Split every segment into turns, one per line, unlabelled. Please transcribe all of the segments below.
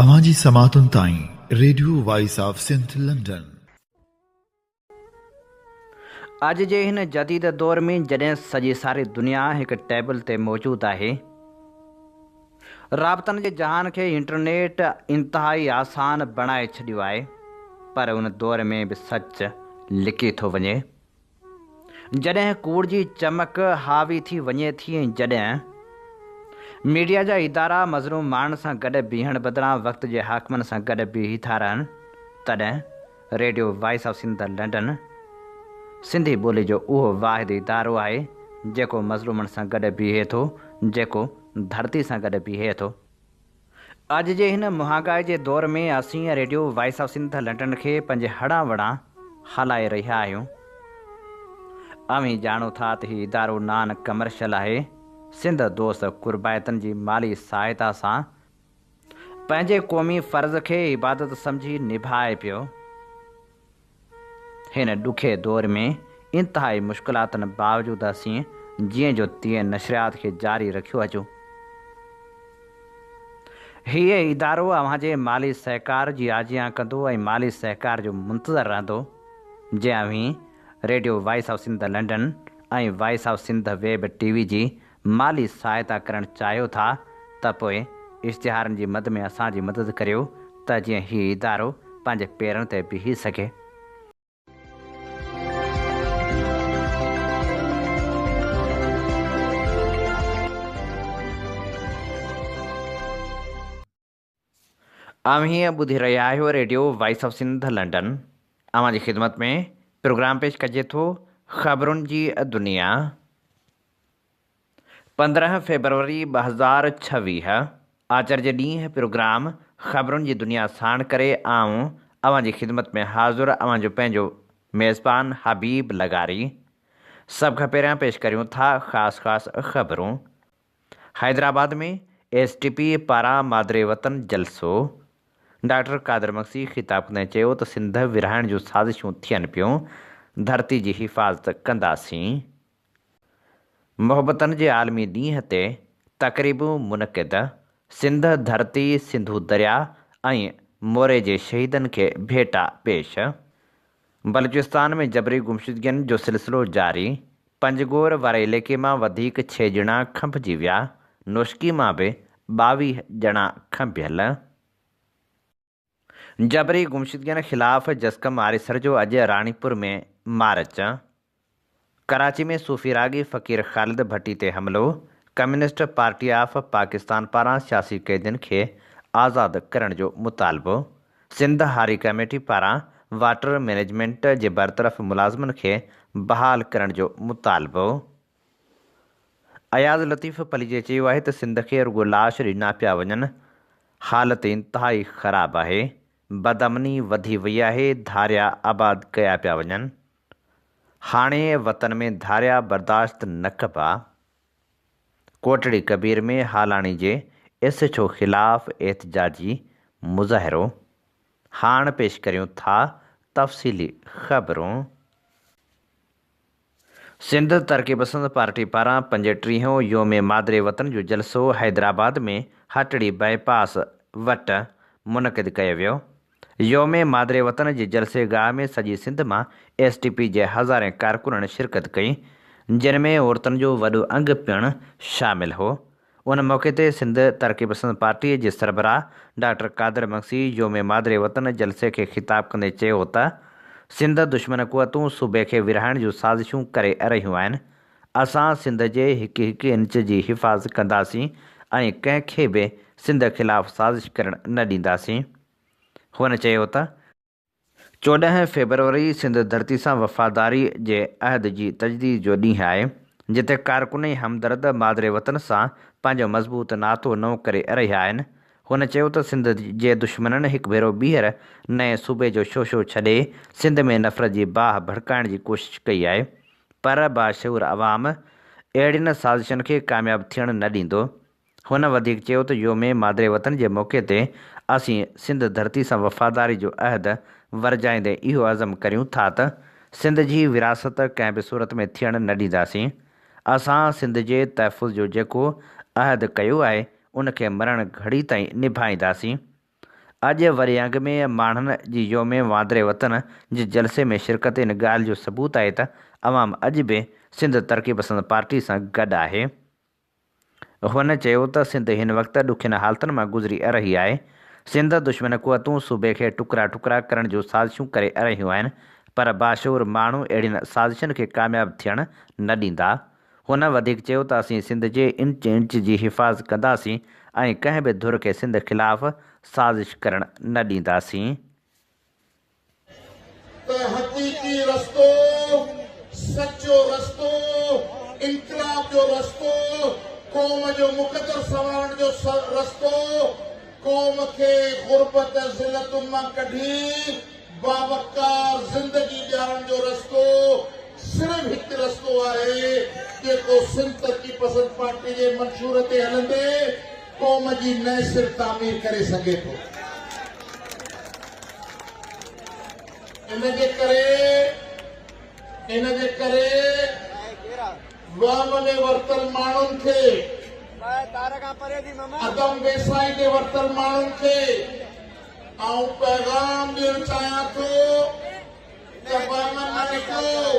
اوهان جي سماعتن تائين radio voice of Sindh London.
اڄ جي هن جديد دور ۾ جڏهن سڄي ساري دنيا هڪ ٽيبل تي موجود آهي، رابطن جي جهان کي انٽرنيٽ انتهائي آسان بڻائي ڇڏيو آهي، پر ان دور ۾ به سچ لڪي ٿو وڃي. جڏهن ڪوڙ جي چمڪ حاوي ٿي وڃي ٿي ۽ جڏهن ميڊيا جا ادارا مظلوم ماڻهن سان گڏ بيهڻ بدران وقت جي حاڪمن سان گڏ بيهي ٿا رهن تڏهن radio voice of Sindh London Sindhi ٻولي جو اهو واحد ادارو آهي جيڪو مظلومن سان گڏ بيهي ٿو جيڪو ڌرتي سان گڏ بيهي ٿو. اڄ جي هن مهانگائي جي دور ۾ اسين radio voice of Sindh London کي پنهنجي هڙان وڙان هلائي رهيا آهيون. اوهين ڄاڻو ٿا ته هي ادارو نان ڪمرشل آهي، سنڌ دوست قربائتن جي مالي سهائتا سان پنهنجي قومي فرض کي عبادت سمجهي نڀائي پيو. هن ڏکئي دور ۾ انتهائي مشڪلاتن باوجود اسين جيئن جو تيئن نشريات کي جاري رکيو اچون. هيء ادارو اوهان جي مالي سهڪار جي آجيان ڪندو ۽ مالي سهڪار جو منتظر رهندو، جي اوهين radio voice of Sindh London ۽ voice of Sindh web T V جي مالي سهائتا ڪرڻ چاهيو ٿا ته پوء اشتهارن جي مد ۾ اسان جي مدد ڪريو ته جيئن هي ادارو پنهنجي پيرن تي بيهي سگهي. اوهين ٻڌي رهيا آهيو radio voice of Sindh London. اوهان جي خدمت ۾ پروگرام پيش ڪجي ٿو خبرن جي دنيا. 15 فيبروري 2026 آچر جي ڏينهن پروگرام خبرن جي دنيا ساڻ ڪري آئون اوهان جي خدمت ۾ حاضر اوهان جو پنهنجو ميزبان حبيب لغاري. سڀ کان پهريان پيش ڪريون ٿا خاص خاص خبرون. حيدرآباد ۾ ايس ٽي پي پاران مادر وطن جلسو، ڊاڪٽر قادر مگسي خطاب ڪندي چيو ته سنڌ ورهائڻ جون سازشون ٿين پيون، ڌرتي جي حفاظت ڪنداسين. محبتن جي عالمي ڏينهن تي تقريبون منعقد، سنڌ ڌرتي، سنڌو درياء ۽ موري جي شهيدن کي ڀيٽا پيش. بلوچستان ۾ جبري گمشدگين جو سلسلو جاري، پنجگور واري عليقي مان وڌيڪ ڇهه ڄڻا کنڀجي ويا، نوشڪي مان به 22 ڄڻا کنڀيل. جبري گمشدگين خلاف جسقم آريسر جو اڄ راڻيپور ۾ مارچ. ڪراچي ۾ صوفي راڳي فقير خالد ڀٽي تي حملو، ڪميونسٽ پارٽي آف پاڪستان پاران سياسي قيدين کي آزاد ڪرڻ جو مطالبو. سنڌ هاري ڪميٽي پاران واٽر مئنيجمينٽ جي برطرف ملازمن کي بحال ڪرڻ جو مطالبو. اياز لطيف پليجي چيو آهي ته سنڌ کي رڳو لاش ڏنا پيا وڃن، حالت انتهائي خراب آهي، بدامني وڌي وئي آهي، ڌاريا آباد ڪيا پيا وڃن، هاڻي وطن ۾ ڌاريا برداشت نه ڪبا. ڪوٽڙي ڪبير ۾ هالاڻي جي ايس ايڇ او خلاف احتجاجي مظاهرو، هاڻ پيش ڪريون ٿا تفصيلي خبرون. سنڌ ترقي پسند پارٽي پاران پنجٽيهون يوم مادر وطن جو جلسو حيدرآباد ۾ هٽڙي بائي پاس وٽ منعقد ڪيو ويو. يوم مادر وطن جي جلسي گاهه ۾ سڄي سنڌ مان ايس ٽي پي جي هزارين ڪارڪنن شرڪت ڪئي، جن ۾ عورتن جو وڏو انگ پڻ شامل هو. ان موقعي تي سنڌ ترقي پسند پارٽي جي سربراهه ڊاڪٽر قادر مگسي يوم مادر وطن جلسي کي خطاب ڪندي چيو ته سنڌ دشمن قوتون صوبي کي ورهائڻ جون سازشون ڪري رهيون آهن، اسان سنڌ جي هڪ هڪ انچ جي حفاظت ڪنداسين ۽ ڪنهن کي به سنڌ خلاف سازش ڪرڻ نه ڏينداسين. هن چيو ته 14 فيبروري سنڌ ڌرتي سان وفاداري جي عهد جي تجديد جو ڏينهن آهي، جتي ڪارڪن ۽ همدرد مادر وطن سان پنهنجو مضبوط ناتو نئون ڪري رهيا آهن. هن چيو ته سنڌ جي دشمنن هڪ ڀيرو ٻيهر نئين صوبي جو شوشو ڇڏي سنڌ ۾ نفرت جي باهه ڀڙڪائڻ جي ڪوشش ڪئي آهي پر باشعور عوام اهڙين سازشن کي ڪامياب ٿيڻ نه ڏيندو. هن وڌيڪ چيو ته يوم مادر وطن جي موقعي تي اسين سنڌ ڌرتي سان وفاداري جو عهد ورجائيندي اهو عزم ڪريون ٿا ته سنڌ جي ورهاست ڪنهن به صورت ۾ ٿيڻ نه ڏينداسين. اسان سنڌ جي تحفظ جو جيڪو عهد ڪيو آهي ان کي مرڻ گهڙي تائين نڀائينداسين. اڄ وڏي انگ ۾ ماڻهن جي يوم مادر وطن جي جلسي ۾ شرڪت ان ڳالهه جو ثبوت آهي ته عوام اڄ به سنڌ ترقي پسند پارٽي سان گڏ آهي. هن چيو ته سنڌ هن وقت ڏکين حالتن مان گذري رهي آهي، سنڌ دشمن قوتون صوبي کي ٽڪرا ٽڪرا ڪرڻ جون سازشون ڪري رهيون آهن پر باشعور ماڻهو اهڙين سازشن کي ڪامياب ٿيڻ نه ڏيندا. هن وڌيڪ چيو ته اسين سنڌ جي انچ انچ جي حفاظت ڪنداسين ۽ ڪنهن به ڌر کي سنڌ خلاف سازش ڪرڻ نه ڏينداسين.
ته حقيقي رستو، سچو رستو، انقلاب جو رستو، قوم جو مقدر سنوارڻ جو رستو، قوم کي غربت ۽ ذلتن مان ڪڍي باوقار زندگي ڏيارڻ جو رستو صرف هڪ رستو آهي جيڪو سنڌ ترقي پسند پارٽي جي منشور تي هلندي قوم جي نئين سر تعمير ڪري سگهي ٿو. ان جي ڪري ان جي ڪري وهم ۾ ورتل ماڻهن کي عدم ويساهي تي ورتل ماڻهن کي آئون پيغام ڏيڻ چاهيان ٿو ته وهمن مان نڪرو.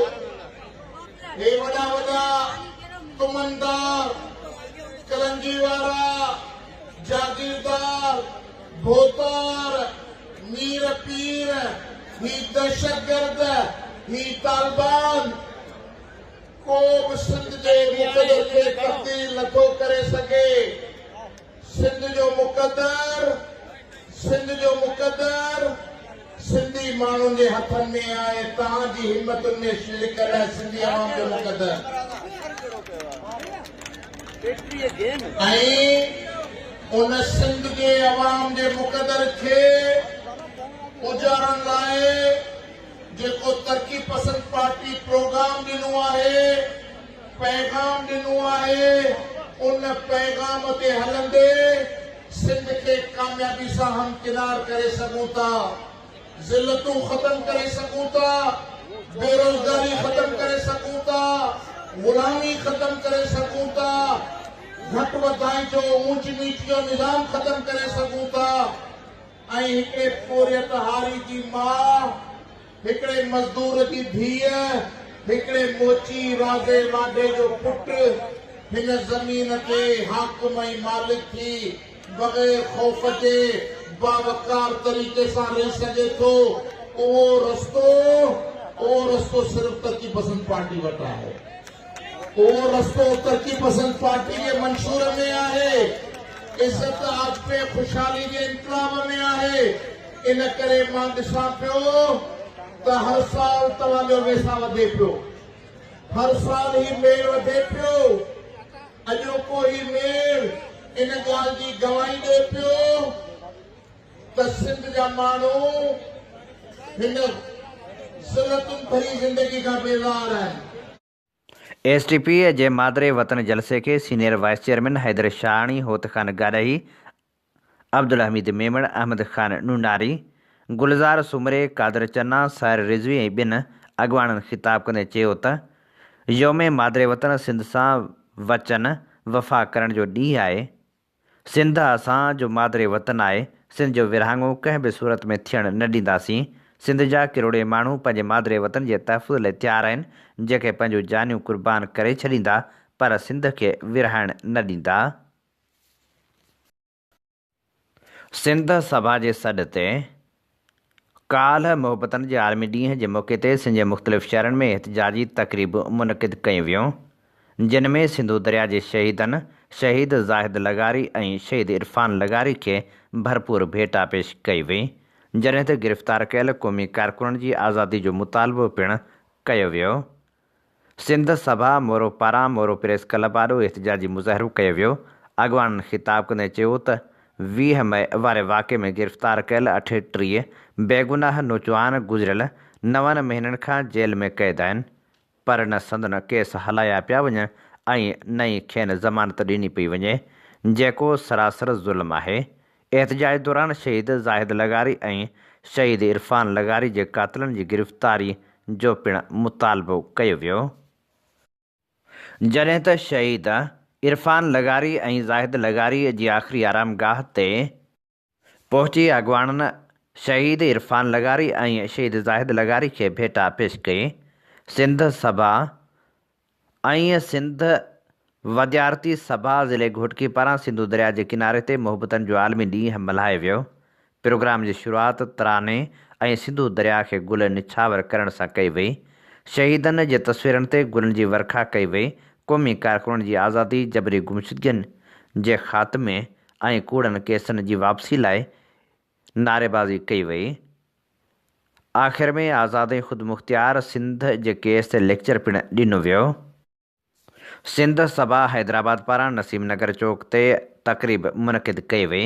هي وڏا وڏا ڪمندار، ڪلنجي وارا، جاگيردار، ڀوتار، مير پير، هي دهشتگرد، هي طالبان ڪو به سنڌ جي مقدر کي تبديل نٿو ڪري سگهي. سنڌ جو مقدر، سنڌ جو مقدر سنڌي ماڻهن جي هٿن ۾ آهي، توهان جي همتن ۾ لڪل آهي سنڌي عوام جو مقدر ۽ ان سنڌ جي عوام جي مقدر کي اجارڻ لاء جيڪو ترقي پسند پارٽي پروگرام ڏنو آهي، پيغام ڏنو آهي، ان پيغام تي هلندي سنڌ کي ڪاميابي سان همڪنار ڪري سگهون ٿا، ذلتون ختم ڪري سگهون ٿا، بيروزگاري ختم ڪري سگهون ٿا، غلامي ختم ڪري سگهون ٿا، گهٽ وڌائي جو اونچ نيچ جو نظام ختم ڪري سگهون ٿا ۽ هڪڙي پورهيت هاري جي ماء، هڪڙي مزدور جي ڌيء، هڪڙي موچي راضي واڍي جو پٽ، هن زمين تي حاڪم ۽ مالڪ ٿي بغير خوف جي باوقار طريقي سان رهي سگهي ٿو، اهو رستو، اهو رستو صرف ترقي پسند پارٽي وٽ آهي. اهو رستو ترقي پسند پارٽي جي منشور ۾ آهي. عزت، آجپي، خوشحالي جي انقلاب ۾ آهي. ان ڪري مان ڏسان پيو ته هر سال توهان جو ويساهه وڌي پيو. هر سال هي ميڙ وڌي پيو. اڄوڪو هي ميڙ ان ڳالهه جي گواهي ڏئي پيو ته سنڌ جا ماڻهو هن ذلتن ڀري زندگي کان بيزار آهن.
ايس ٽي پي جي مادري وطن جلسي کي senior vice chairman Haider Shahani, Hot Khan Garhi, Abdul Hameed Memon, Ahmed Khan Nonari, Gulzar Soomro, Qadir Channa, Sahir Rizvi ۽ ٻين اڳواڻن خطاب ڪندي چيو ته يوم مادري وطن سنڌ سان وچن وفا ڪرڻ جو ڏينهن آهي، سنڌ اسان جو مادري وطن آهي، سنڌ جو ورهاڱو ڪنهن به صورت ۾ ٿيڻ نه ڏينداسين، سنڌ جا ڪروڙين ماڻهو پنهنجي مادري وطن جي تحفظ لاء تيار آهن، جيڪي پنهنجون جانيون قربان ڪري ڇڏيندا پر سنڌ کي ورهائڻ نه ڏيندا. سنڌ سڀا جي سڏ تي ڪالهه محبتن جي عالمي ڏينهن جي موقعي تي سنڌ جي مختلف شهرن ۾ احتجاجي تقريبون منعقد ڪيون ويون، جن ۾ سنڌو درياء جي شهيدن شهيد زاهد لغاري ۽ شهيد عرفان لغاري کي ڀرپور ڀيٽا پيش ڪئي وئي، جڏهن ته گرفتار ڪيل قومي ڪارڪنن جي آزادي جو مطالبو پڻ ڪيو ويو. سنڌ سڀا مورو پاران مورو پريس ڪلب آڏو احتجاجي مظاهرو ڪيو ويو، اڳواڻن خطاب ڪندي چيو ته 20 مئي واري واقعي ۾ گرفتار ڪيل 38 بيگناهه نوجوان گذريل نون مهينن کان جيل ۾ قيد آهن پر نه سندن ڪيس هلايا پيا وڃن ۽ نه ئي کين ضمانت ڏني پئي وڃي جيڪو سراسر ظلم آهي، احتجاج دوران شهيد زاهد لغاري ۽ شهيد عرفان لغاري جي قاتلن جي گرفتاري جو پڻ مطالبو ڪيو ويو. جڏهن ته شهيد عرفان لغاري ۽ زاهد لغاري جي آخري آرامگاهه تي پهچي اڳواڻن شهيد عرفان لغاري ۽ شهيد زاهد لغاري کي ڀيٽا پيش ڪئي. سنڌ سڀا ۽ سنڌ وديارتي سڀا ضلعي گهوٽڪي پاران سنڌو درياء جي ڪناري تي محبتن جو عالمي ڏينهن ملهايو ويو. پروگرام جي شروعات تراني ۽ سنڌو درياء کي گل نڇاور ڪرڻ سان ڪئي وئي. شهيدن جي تصويرن تي گلن جي ورکا ڪئي وئي. قومي ڪارڪنن جي آزادي، جبري گمشدگين جي خاتمي ۽ ڪوڙن ڪيسن جي واپسي لاء نعريبازي ڪئي وئي. آخر ۾ آزاد ۽ خودمختيار سنڌ جي ڪيس تي ليڪچر پڻ ڏنو ويو. سنڌ سڀا حيدرآباد پاران نسيم نگر چوڪ تي تقريب منعقد ڪئي وئي.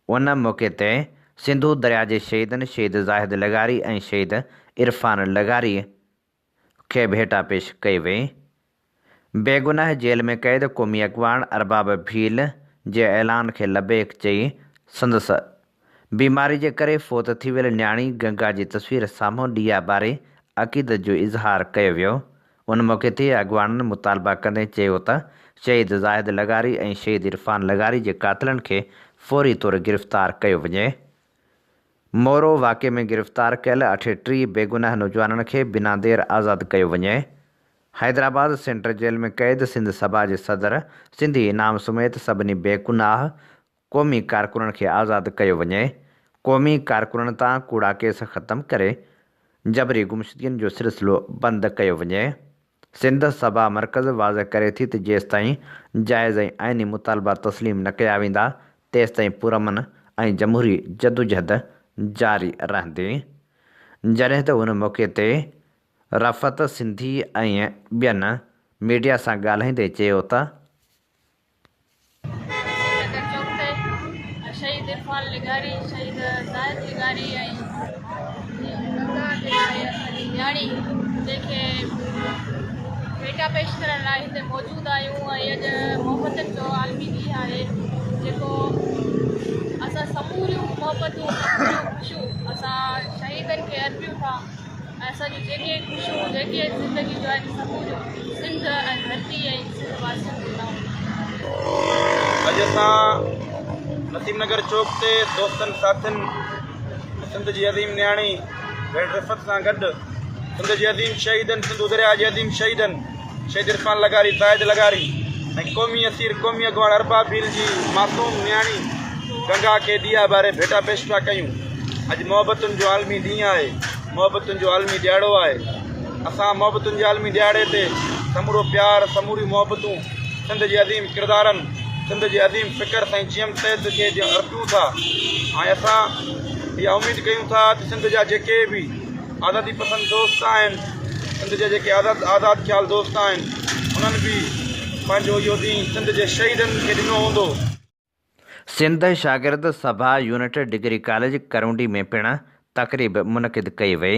ان موقعي تي سنڌو درياء جي شهيدن شهيد زاهد لغاري ۽ شهيد عرفان لغاري کي ڀيٽا پيش ڪئي وئي. بيگناهه جيل ۾ قيد قومي اڳواڻ ارباب ڀيل جي اعلان کي لبيڪ چئي سندس بيماري جي ڪري فوت ٿي ويل نياڻي گنگا جي تصوير سامهون ڏيئا ٻاري عقيدت جو اظهار ڪيو ويو. ان موقعي تي اڳواڻن مطالبا ڪندي چيو ته شهيد زاهد لغاري ۽ شهيد عرفان لغاري جي قاتلن کي فوري طور گرفتار ڪيو وڃي. مورو واقعي ۾ گرفتار ڪيل 38 بيگناهه نوجوانن کي بنا دير آزاد ڪيو وڃي. حيدرآباد سينٽر جيل ۾ قيد سنڌ سڀا جي صدر سنڌي انعام سميت سڀني بيگناهه قومي ڪارڪنن کي آزاد ڪيو وڃي. قومي ڪارڪنن تان ڪوڙا ڪيس ختم ڪري جبري گمشدگين جو سلسلو بند ڪيو وڃي. سنڌ سڀا مرڪز واضح ڪري ٿي ته جيستائين جائز ۽ آئيني مطالبا تسليم نه ڪيا ويندا تيستائين پرامن ۽ جمهوري جدوجهد جاري رهندي. جڏهن ته ان موقعي تي رفعت سنڌي ۽ ٻين ميڊيا سان ڳالهائيندي چيو ته.
نگر چوڪ تي شهيد عرفان لغاري، شهيد زاهد لغاري ۽ گنگا جيڪا آهي اسان جي نياڻي جنهن کي ڀيٽا پيش ڪرڻ لاء هتي موجود آهيون ۽ اڄ محبتن جو عالمي ڏينهن آهي جيڪو اسان سموريون محبتون سموريون خوشيون اسان شهيدن کي ارپيون ٿا ۽ اسان جون جيڪي خوشيون جيڪي زندگي جون آهن سموريون سنڌ ۽ ڌرتي ۽ سنڌ واسين جي نانء.
اڄ اسان نسيم نگر چوڪ تي دوستن ساٿين سنڌ جي عظيم نياڻي ڀيڻ رفعت سان گڏ سنڌ جي عظيم شهيدن سنڌو درياء جي عظيم شهيدن شهيد عرفان لغاري زاهد لغاري ۽ قومي اسير قومي اڳواڻ ارباب ڀيل جي معصوم نياڻي گنگا کي ڏيئا ٻاري ڀيٽا پيش پيا ڪيون. اڄ محبتن جو عالمي ڏينهن آهي، محبتن جو عالمي ڏهاڙو آهي. اسان محبتن جي عالمي ڏهاڙي تي سمورو پيار، سموريون محبتون سنڌ جي عظيم ڪردارن، سنڌ جي عظيم فڪر سائين جي ايم سيد کي ارپيون ٿا ۽ اسان اها اميد ڪيون ٿا ته سنڌ جا جيڪي به آزادي پسند دوست آهن، سنڌ جا جيڪي آزاد آزاد خيال دوست آهن، انهن به پنهنجو اهو ڏينهن سنڌ جي شهيدن کي ڏنو هوندو.
سنڌ شاگرد سڀا يونٽ ڊگري ڪاليج ڪرونڊي ۾ پڻ تقريب منعقد ڪئي وئي،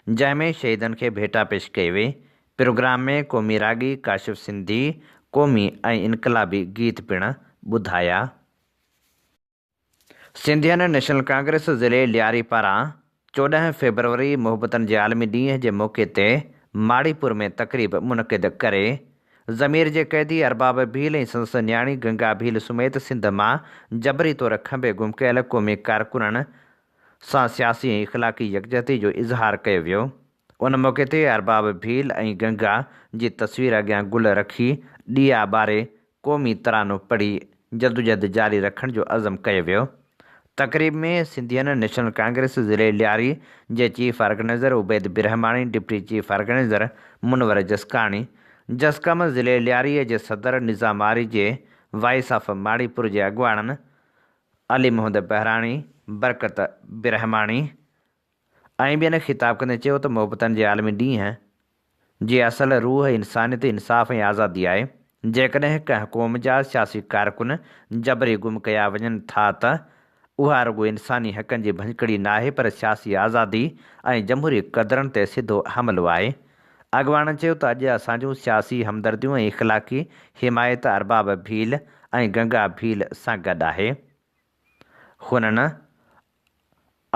جنهن ۾ شهيدن کي ڀيٽا پيش ڪئي وئي. پروگرام ۾ قومي راڳي ڪاشف سنڌي قومي ۽ انقلابي گيت پڻ ٻڌايا. سنڌين نيشنل ڪانگريس ضلعي لياري پاران 14 فيبروري محبتن جي عالمي ڏينهن جي موقعي تي ماڙيپور ۾ تقريب منعقد ڪري ضمير جي قيدي ارباب ڀيل ۽ سندس نياڻي گنگا ڀيل سميت سنڌ مان جبري طور کنڀي گم ڪيل قومي ڪارڪنن سان سياسي ۽ اخلاقي يڪجهتي جو اظهار ڪيو ويو. ان موقعي تي ارباب ڀيل ۽ گنگا جي تصوير اڳيان گل رکي ڏيئا ٻاري قومي ترانو پڙهي جدوجهد جاري رکڻ جو عزم ڪيو ويو. تقريب ۾ سنڌين نيشنل ڪانگريس ضلعي لياري جي chief organizer Ubaid Brahmani, deputy chief organizer Munawar Jaskani, جسقم ضلعي لياري جي صدر نظام آري جي وائيس آف ماڙيپور جي اڳواڻن علي محمد بهراڻي، برڪت برهماڻي ۽ ٻين خطاب ڪندي چيو ته محبتن جي عالمي ڏينهن جي اصل روح انسانيت، انصاف ۽ آزادي آهي. جيڪڏهن ڪنهن قوم جا سياسي ڪارڪن جبري گم ڪيا وڃن ٿا ته اها رڳو انساني حقن جي ڀڃڪڙي ناهي پر سياسي آزادي ۽ جمهوري قدرن تي سڌو حملو آهي. اڳواڻن چيو ته اڄ اسان جون سياسي همدرديون ۽ اخلاقي حمايت ارباب ڀيل ۽ گنگا ڀيل سان گڏ آهي. هنن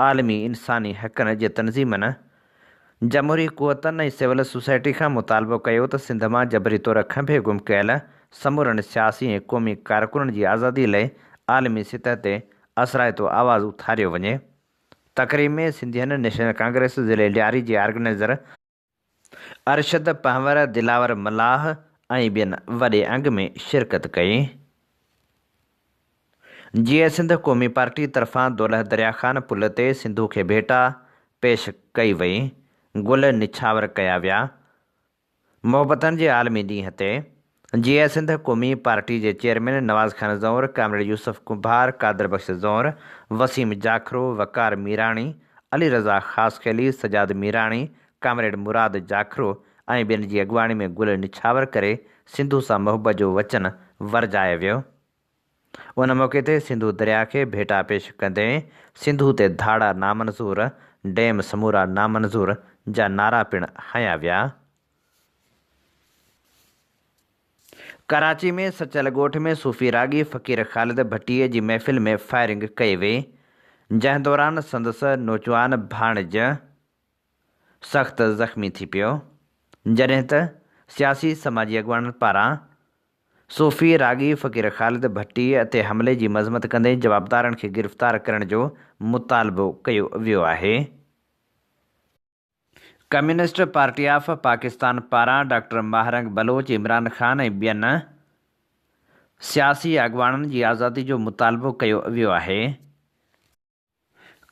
عالمي انساني حقن جي تنظيمن، جمهوري قوتن ۽ سول سوسائٽي کان مطالبو ڪيو ته سنڌ مان جبري طور کنڀي گم ڪيل سمورن سياسي ۽ قومي ڪارڪنن جي آزادي لئي عالمي سطح تي اثرائتو آواز اٿاريو وڃي. تقريب ۾ سنڌين نيشنل ڪانگريس ضلعي لياري جي آرگنائيزر ارشد پنهور، دلاور ملاح ۽ ٻين وڏي انگ ۾ شرڪت ڪئي. جيئي سنڌ قومي پارٽي طرفان دولهه دريا خان پل تي سنڌو کي ڀيٽا پيش ڪئي وئي، گل نڇاور ڪيا ويا. محبتن جي عالمي ڏينهن تي جيئي سنڌ قومي پارٽي جي چيئرمين نواز خان زئور، ڪامريڊ يوسف ڪنڀار، قادر بخش زئور، وسيم جاکرو، وقار ميراڻي، علي رضا خاصخيلي، سجاد ميراڻي، ڪامريڊ مراد جاکرو ۽ ٻين جي اڳواڻي ۾ گل نڇاور ڪري سنڌو سان محبت جو وچن ورجايو ويو. ان موقعي تي سنڌو درياء کي ڀيٽا پيش ڪندي سنڌو تي ڌاڙا نامنظور، ڊيم سمورا نامنظور جا نعرا پڻ هنيا ويا. ڪراچي ۾ سچل ڳوٺ ۾ صوفي راڳي فقير خالد ڀٽي جي محفل ۾ فائرنگ ڪئي وئي، جنهن دوران سندس نوجوان ڀاڻيج سخت زخمي ٿي پيو، جڏهن ته سياسي سماجي اڳواڻن پاران صوفي راڳي فقير خالد ڀٽيء تي حملي جي مذمت ڪندي جوابدارن کي گرفتار ڪرڻ جو مطالبو ڪيو ويو آهي. ڪميونسٽ پارٽي آف پاڪستان پاران ڊاڪٽر ماهرنگ بلوچ، عمران خان ۽ ٻين سياسي اڳواڻن جي آزادي جو مطالبو ڪيو ويو آهي.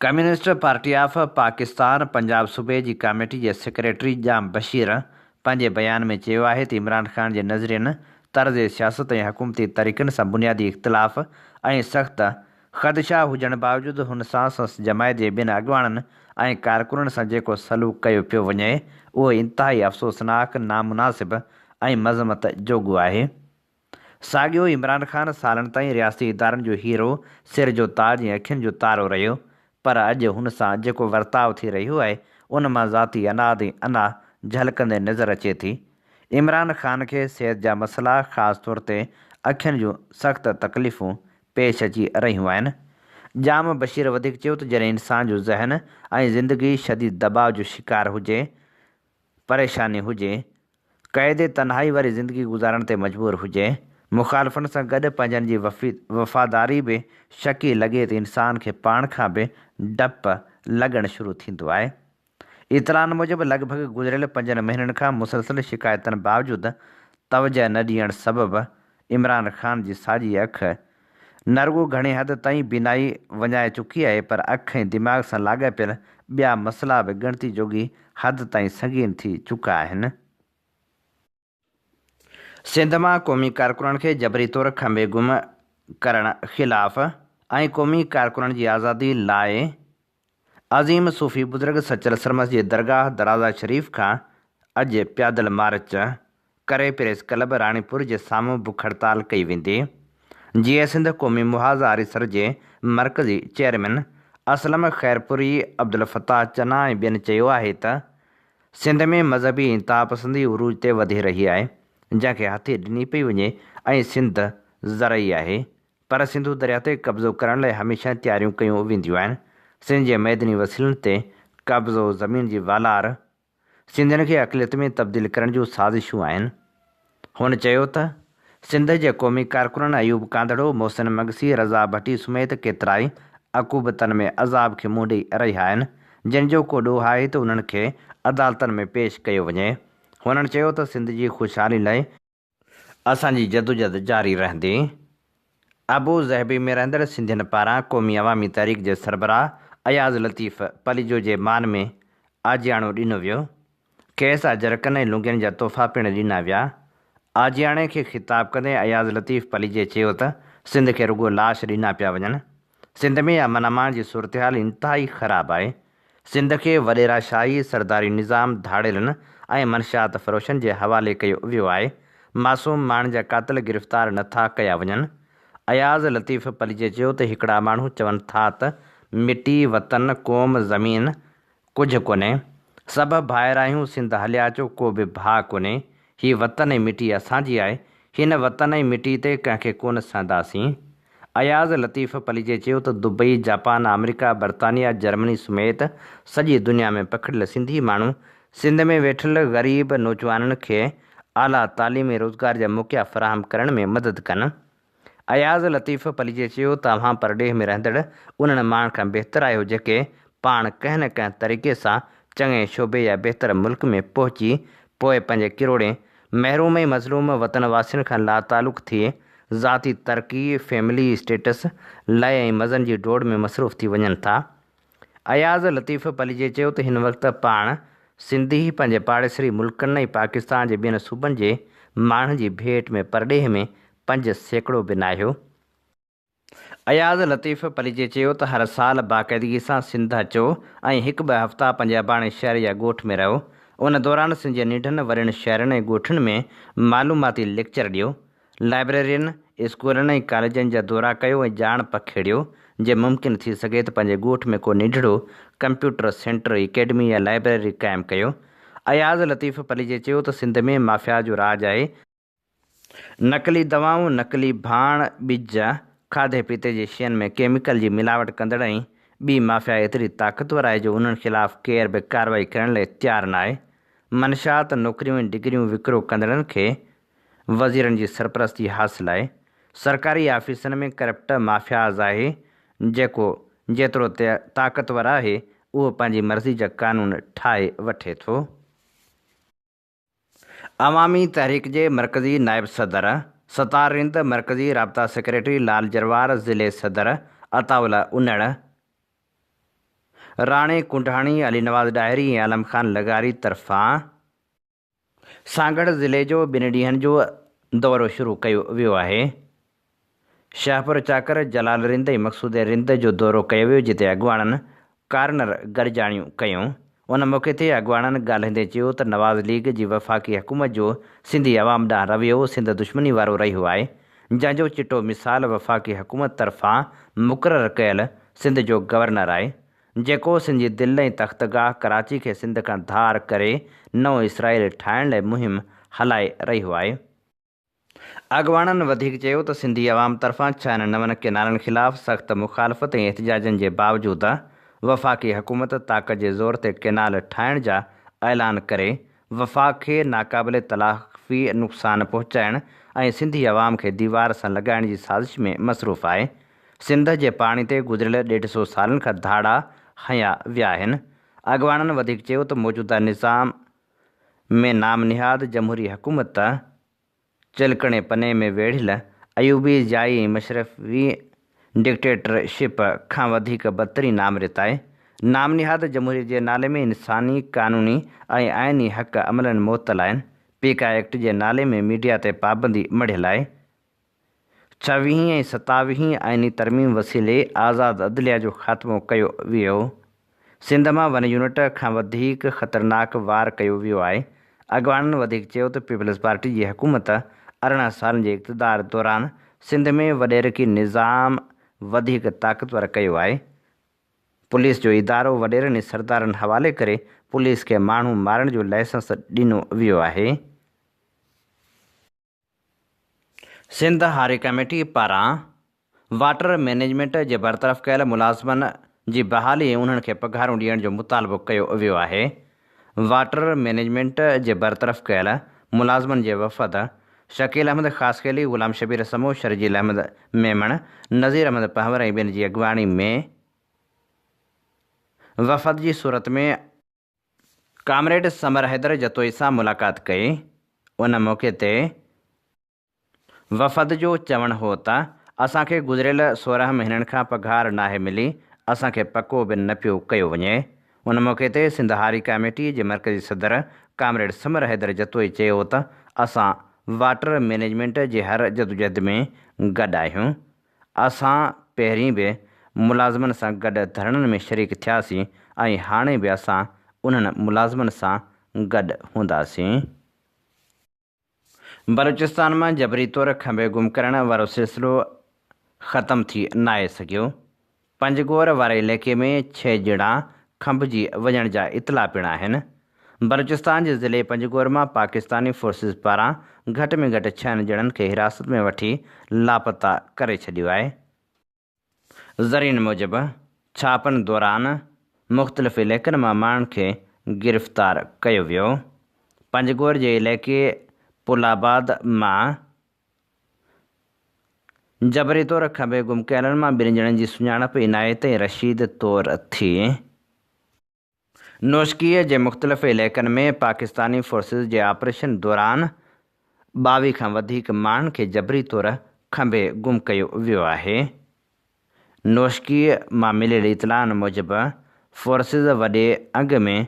Communist party of Pakistan Punjab صوبي جي ڪاميٽي جي سيڪريٽري ڄام بشير پنهنجي بيان ۾ چيو آهي ته عمران خان جي نظرين، طرز سياست ۽ حڪومتي طريقن سان بنيادي اختلاف ۽ سخت خدشا هجڻ باوجود هن سان سندس جماعت جي ٻين اڳواڻن ۽ ڪارڪنن سان جيڪو سلوڪ ڪيو پيو وڃي اهو انتهائي افسوسناڪ، نامناسب ۽ مذمت جوڳو آهي. ساڳيو عمران خان سالن تائين رياستي ادارن جو هيرو، سر جو تاج ۽ اکين جو تارو رهيو، پر اڄ هن سان جيڪو ورتاء ٿي رهيو آهي، ان مان ذاتي عناد ۽ انا جهلڪندي نظر اچي ٿي. عمران خان کي صحت جا مسئلا خاص طور تي اکين جون سخت تڪليفون پيش اچي رهيون آهن. ڄام بشير وڌيڪ چيو ته جڏهن انسان جو ذهن ۽ زندگي شديد دٻاء جو شڪار هجي، پريشاني هجي، قيد تنهائي واري زندگي گذارڻ تي مجبور هجي، مخالفن سان گڏ پنهنجن جي وفاداري به شڪي لڳي ته انسان کي پاڻ کان به ڊپ لڳڻ شروع ٿيندو آهي. اطلاعن موجب لڳ ڀڳ گذريل پنجن مهينن کان مسلسل شڪايتن باوجود توجهه نه ڏيڻ سبب عمران خان جي ساڄي اک نه رڳو گهڻي حد تائين بينائي وڃائي چڪي آهي پر اک ۽ دماغ سان لاڳاپيل ٻيا مسئلا به ڳڻتي جوڳي حد تائين سنگين ٿي چڪا آهن. سنڌ مان قومي ڪارڪنن کي جبري طور کنڀي گم ڪرڻ خلاف ۽ قومي ڪارڪنن جي آزادي لاء عظيم صوفي بزرگ سچل سرمست جي درگاهه درازا شريف کان اڄ پيادل مارچ ڪري پريس ڪلب راڻيپور جي سامهون بک هڙتال ڪئي ويندي. جيئي سنڌ قومي محاذ آريسر جي مرڪزي چيئرمين اسلم خيرپوري، عبدالفتاح چنا ۽ ٻين چيو آهي ته سنڌ ۾ مذهبي انتهاپسندي عروج تي وڌي رهي آهي جنهن کي هٿي ڏني پئي وڃي ۽ سنڌ زرعي آهي پر سنڌو درياء تي قبضو ڪرڻ لاء هميشه تياريون ڪيون وينديون آهن. سنڌ جي معدني وسيلن تي قبضو، زمين جي والار، سنڌين کي اقليت ۾ تبديل ڪرڻ جون سازشون آهن. هن چيو ته سنڌ جي قومي ڪارڪنن ايوب ڪانڌڙو، محسن مگسي، رضا ڀٽي سميت ڪيترائي عقوبتن ۾ عذاب کي منهن ڏئي رهيا آهن، جن جو ڪو ڏوهه آهي ته انهن کي عدالتن ۾ پيش ڪيو وڃي. هنن چيو ته سنڌ جي خوشحالي لاء اسان جي جدوجھد جاري رهندي. ابو ظهبي ۾ رهندڙ سنڌين پاران قومي عوامي تحريڪ جي سربراهه اياز لطيف پليجو جي مان ۾ آجياڻو ڏنو ويو. کيس اجرڪن ۽ لونگين جا تحفا پڻ ڏنا ويا. آجياڻي کي خطاب ڪندي اياز لطيف پليجي چيو ته سنڌ کي رڳو لاش ڏنا پيا وڃن. سنڌ ۾ امن امان جي صورتحال انتهائي خراب آهي. سنڌ کي وڏيرا شاهي، سرداري نظام، ڌاڙيلن ۽ منشيات فروشن جي حوالي ڪيو ويو آهي. معصوم ماڻهن جا قاتل گرفتار نه ٿا ڪيا وڃن. اياز لطيف پليجي چيو ته هڪڙا ماڻهو چون ٿا ته مٽي، وطن، قوم، زمين ڪجهه ڪونهي. سڀ ڀائر آهيون، سنڌ هليا اچو ڪو به ڀاء ڪونهي. هي وطن ۽ مٽي اسان جي آهي. هن وطن ۽ مٽي تي ڪنهن کي ڪونه سهنداسين. اياز لطيف پليجي چيو ته دبئي، جاپان، آمريڪا، برطانيا، جرمني سميت سڄي دنيا ۾ پکڙيل سنڌي ماڻهو سنڌ ۾ ويٺل غريب نوجوانن کي اعليٰ تعليم ۽ روزگار جا موقعا فراهم ڪرڻ ۾ مدد ڪن. اياز لطيف پليجي چيو ته اوهان پرڏيهه ۾ رهندڙ انهن ماڻهن کان بهتر آهيو جيڪي پاڻ ڪنهن نه ڪنهن طريقي سان چڱي شعبي يا بهتر ملڪ ۾ پهچي پوء پنهنجي ڪروڙين محروم ۽ مظلوم وطن واسين کان لاتعلق ٿي ذاتي ترقي، فيملي اسٽيٽس، لئه ۽ مزن جي ڊوڙ ۾ مصروف ٿي وڃن ٿا. اياز لطيف پليجي چيو ته هن وقت پاڻ سنڌي پنهنجي پاڙيسري ملڪن ۽ پاڪستان جي ٻين صوبن جي ماڻهن جي ڀيٽ ۾ پرڏيهه ۾ 5% به ناهيو. اياز لطيف پليجي چيو ته هر سال باقاعدگي سان سنڌ اچو ۽ هڪ ٻه هفتا پنهنجي اباڻي شهر يا ڳوٺ ۾ رهو، ان دوران سنڌ جي ننڍن وڏن شهرن ۽ ڳوٺن ۾ معلوماتي ليڪچر ڏيو، لائبريرين، اسڪولن ۽ ڪاليجن جا دورا ڪيو ۽ ڄاڻ پکيڙيو، جي ممڪن ٿي سگهي ته پنهنجي ڳوٺ ۾ ڪو ننڍڙو ڪمپيوٽر سينٽر، اڪيڊمي يا لائبريري قائم ڪيو. اياز لطيف پليجي چيو ته سنڌ ۾ مافيا جو راڄ آهي، نقلي دوائون، نقلي ڀاڻ، ٻج، کاڌي پيتي جي شين ۾ ڪيميڪل جي ملاوٽ ڪندڙ ۽ ٻي مافيا ايتري طاقتور آهي جو انهن خلاف ڪير به ڪارروائي ڪرڻ لاء تيار ناهي. منشيات، نوڪريون ۽ ڊگريون وڪرو ڪندڙن کي وزيرن جي سرپرستي حاصل آهي، سرڪاري آفيسن ۾ ڪرپٽ مافياز آهي، جيڪو جيترو طاقتور آهي اهو پنهنجي مرضي جا قانون ٺاهي وٺي ٿو. عوامي تحريڪ جي مرڪزي نائب صدر ستار رند، مرڪزي رابطا سيڪريٽري لال جروار، ضلعي صدر عطاء الله انڙ، راڻي ڪنڊاڻي، علي نواز ڏاهري ۽ عالم خان لغاري طرفان سانگهڙ ضلعي جو ٻن ڏينهن جو دورو شروع ڪيو ويو آهي. شاهپور چاڪر، جلال رند ۽ مقصود رند جو دورو ڪيو ويو جتي اڳواڻن ڪارنر گڏجاڻيون ڪيون. ان موقعي تي اڳواڻن ڳالهائيندي چيو ته نواز ليگ جي وفاقي حڪومت جو سنڌي عوام ڏانهن رويو سنڌ دشمني وارو رهيو آهي جنهن جو چٽو مثال وفاقي حڪومت طرفان مقرر ڪيل سنڌ جو گورنر آهي جيڪو سنڌ جي دل ۽ تختگاهه ڪراچي کي سنڌ کان ڌار ڪري نئون اسرائيل ٺاهڻ لاء مهم هلائي رهيو آهي. اڳواڻن وڌيڪ چيو ته سنڌي عوام طرفان ڇهن نون ڪئنالن خلاف سخت مخالفت ۽ احتجاجن جي باوجود وفاقي حڪومت طاقت جي زور تي ڪئنال ٺاهڻ جا اعلان ڪري وفاق کي ناقابل تلافي نقصان پهچائڻ ۽ سنڌي عوام کي ديوار سان لڳائڻ جي سازش ۾ مصروف آهي. سنڌ جي پاڻي تي گذريل ڏيڍ سئو سالن کان ڌاڙا هنيا ويا آهن. اڳواڻن وڌيڪ چيو ته موجوده نظام ۾ نام نهاد جمهوري حڪومت چلڪڻي پني ۾ ويڙهيل ايوبي، ضيائي ۽ مشرفي ڊڪٽيٽر شپ کان وڌيڪ بدترين آمريت آهي. نام نهاد جمهوريت جي نالي ۾ انساني، قانوني ۽ آئيني حق عملاً معطل آهن. پيڪا ايڪٽ جي نالي ۾ ميڊيا تي پابندي مڙهيل آهي. ڇويهين ۽ ستاويهين آئيني ترميم وسيلي آزاد عدليه جو خاتمو ڪيو ويو. سنڌ مان ون يونٽ کان وڌيڪ خطرناڪ وار ڪيو ويو آهي. اڳواڻن وڌيڪ چيو ته پيپلز پارٽي جي حڪومت 18 سالن جي اقتدار دوران سنڌ ۾ وڏيرڪي نظام وڌيڪ طاقتور ڪيو آهي. پوليس جو ادارو وڏيرن ۽ سردارن حوالي ڪري پوليس کي ماڻهو مارڻ جو لائسنس ڏنو ويو آهي. سنڌ هاري ڪميٽي پاران واٽر مئنيجمينٽ جي برطرف ڪيل ملازمن جي بحالي ۽ انهن کي پگهارون ڏيڻ جو مطالبو ڪيو ويو آهي. واٽر مئنيجمينٽ جي برطرف ڪيل ملازمن جي وفد شڪيل احمد خاصخيلي، غلام شبير سمون، شرجيل احمد ميمڻ، نذير احمد پنهور ۽ ٻين جي اڳواڻي ۾ وفد جي صورت ۾ ڪامريڊ ثمر حيدر جتوئي سان ملاقات ڪئي. ان موقعي تي وفد جو چوڻ هو ته اسان کي گذريل 16 مهينن کان پگهار ناهي ملي، اسان کي پڪو به نه پيو ڪيو وڃي. ان موقعي تي سنڌ هاري ڪاميٽي جي مرڪزي صدر ڪامريڊ ثمر حيدر جتوئي چيو ته اسان واٽر مئنيجمينٽ جي هر جدوجهد ۾ گڏ آهيون، اسان پهرين به ملازمن سان گڏ ڌرڻن ۾ شريڪ ٿياسين ۽ هاڻي به اسان انهن ملازمن سان گڏ هونداسين. بلوچستان مان جبري طور کنڀي گم ڪرڻ وارو سلسلو ختم ٿي ناهي سگهيو. پنجگور واري علائقي ۾ ڇهه ڄڻا کنڀجي وڃڻ جا اطلاع پڻ آهن. بلوچستان جي ضلعي پنجگور مان پاڪستاني فورسز پاران گهٽ ۾ گهٽ ڇهن ڄڻن کي حراست ۾ وٺي لاپتا ڪري ڇڏيو آهي. ذريعن موجب ڇاپن دوران مختلف علائقن مان ماڻهن کي گرفتار ڪيو ويو. پنجگور جي علائقي پل آباد مان. جبري طور کنڀي گم ڪيلن مان ٻن ڄڻن جي سڃاڻپ عنايت ۽ رشيد طور ٿي. نوشڪيء جي مختلف علائقن ۾ پاڪستاني فورسز جي آپريشن دوران 22 کان وڌيڪ ماڻهن کي جبري طور کنڀي گم ڪيو ويو آهي. نوشڪيء مان مليل اطلاعن موجب فورسز وڏي انگ ۾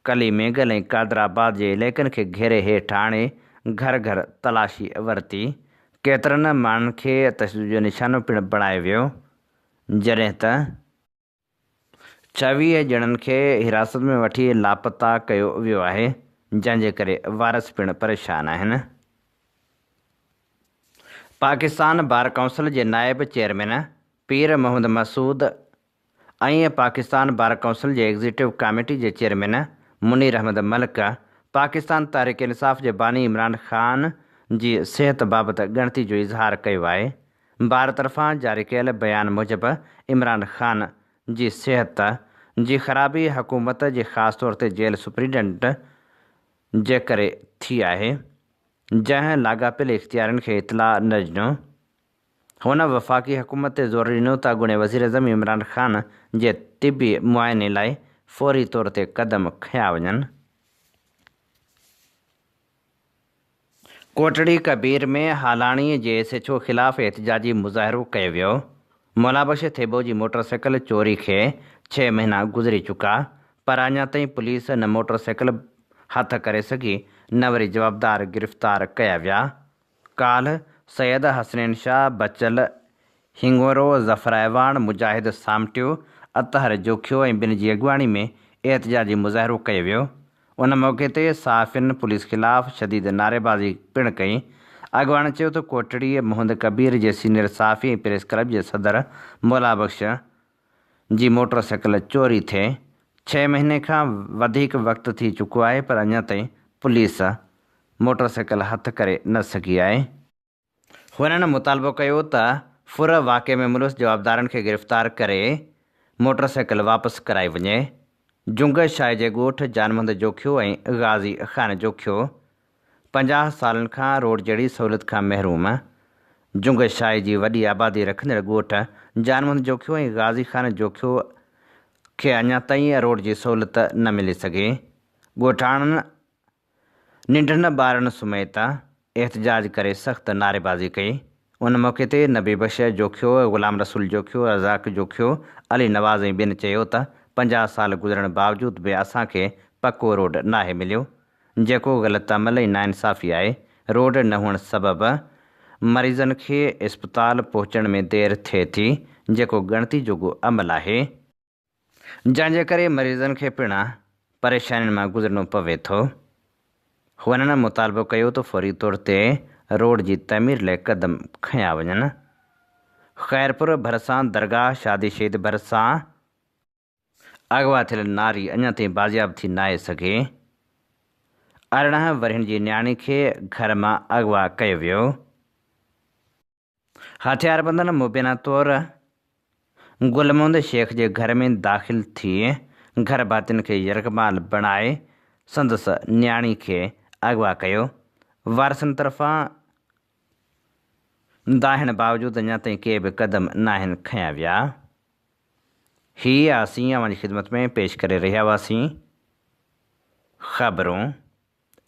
ڪلي مينگل ۽ قادر آباد جي علائقن کي گهيري هيٺ آڻي گهر گهر تلاشي ورتي، ڪيترن ماڻهن کي تشدد جو نشانو پڻ بڻايو ويو، جڏهن ته. 26 ڄڻن کي حراست ۾ وٺي لاپتا ڪيو ويو آهي، جنهن جي ڪري وارث پڻ پريشان آهن. پاڪستان بار ڪائونسل جي نائب chairman Pir Muhammad Masood ۽ Pakistan bar council جي ايگزيڪيوٽو ڪاميٽي جي چيئرمين منير احمد ملڪ پاڪستان تحريڪ انصاف جي باني عمران خان جي صحت بابت ڳڻتي جو اظهار ڪيو آهي. بار طرفان جاري ڪيل بيان موجب عمران خان جي صحت جي خرابي حڪومت جي خاص طور تي جيل سپرنٽنڊنٽ جي ڪري ٿي آهي. جنهن لاڳاپيل اختيارين کي اطلاع نه ڏنو. هن وفاقي حڪومت تي زور ڏنو ته اڳوڻي وزيراعظم عمران خان جي طبي معائني لاء فوري طور تي قدم کنيا وڃن. ڪوٽڙي ڪبير ۾ هالاڻي جي ايس ايڇ او خلاف احتجاجي مظاهرو ڪيو ويو. مولابخش ٿيٻو جي موٽر سائيڪل چوري کي ڇهه مهينا گذري چڪا پر اڃا تائين پوليس نه موٽر سائيڪل هٿ ڪري سگهي نه وري جوابدار گرفتار ڪيا ويا. ڪالهه سيد حسنين شاهه، بچل هڱورو، ظفر اعواڻ، مجاهد سامٽيو، اطهر جوکيو ۽ ٻين جي اڳواڻي ۾ احتجاجي مظاهرو ڪيو ويو. ان موقعي تي صحافين پوليس خلاف شديد نعريبازي پڻ ڪئي. اڳواڻن چيو ته ڪوٽڙي محمد ڪبير جي سينيئر صحافي ۽ پريس ڪلب جي صدر مولا بخش جي موٽر سائيڪل چوري ٿئي ڇهه مهيني کان وڌيڪ وقت ٿي چڪو آهي پر اڃا تائين پوليس موٽر سائيڪل هٿ ڪري نه سگهي آهي. هنن مطالبو ڪيو ته ڦر واقعي ۾ ملوث جوابدارن کي گرفتار ڪري موٽر سائيڪل واپس ڪرائي وڃي. جنگ شاهه جي ڳوٺ جان محمد جوکيو ۽ غازي خان جوکيو 50 سالن کان روڊ جهڙي سهولت کان محروم، جنگ شاهي جي وڏي آبادي رکندڙ ڳوٺ جان محمد جوکيو ۽ غازي خان جوکيو کي اڃا تائين روڊ جي سهولت نه ملي سگهي، ڳوٺاڻن ننڍن ٻارن سميت احتجاج ڪري سخت نعريبازي ڪئي، ان موقعي تي نبي بخش جوکيو، غلام رسول جوکيو، رزاق جوکيو، علي نواز ۽ ٻين چيو ته 50 سال گذرڻ باوجود به اسان کي پڪو روڊ ناهي مليو، جيڪو غلط عمل ۽ ناانصافي آهي، روڊ نه هئڻ سبب مريضن کي اسپتال پهچڻ ۾ دير ٿئي ٿي، جيڪو ڳڻتي جوڳو عمل آهي. جنهن جي ڪري مريضن کي پڻ پريشانين مان گذرڻو پوي ٿو. هنن مطالبو ڪيو ته فوري طور تي روڊ جي تعمير لاء قدم کنيا وڃن. خيرپور ڀرسان درگاهه شادي شهيد ڀرسان اغوا ٿيل ناري اڃا تائين بازياب ٿي ناهي سگهي. 18 ورهين جي نياڻي کي گهر مان اغوا ڪيو ويو. هٿياربندن مبينا طور گل محمد شيخ جي گهر ۾ داخل ٿي گهر ڀاتين کي يرغمال بڻائي سندس نياڻي کي اغوا ڪيو. وارثن طرفان دانهن باوجود اڃا تائين ڪي به قدم ناهن کنيا ويا. هي اسين اوهان جي خدمت ۾ پيش ڪري رهيا هئاسين خبرون.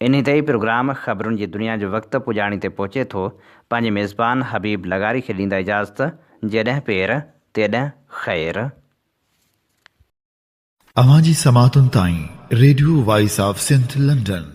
انهي تي ئي پروگرام خبرن جي دنيا جو وقت پڄاڻي تي پهچي ٿو. پنهنجي ميزبان حبيب لغاري کي ڏيندا اجازت جيڏهن پير تيڏهن خير.
اوهان جي سماعتن تائين radio voice of Sindh London.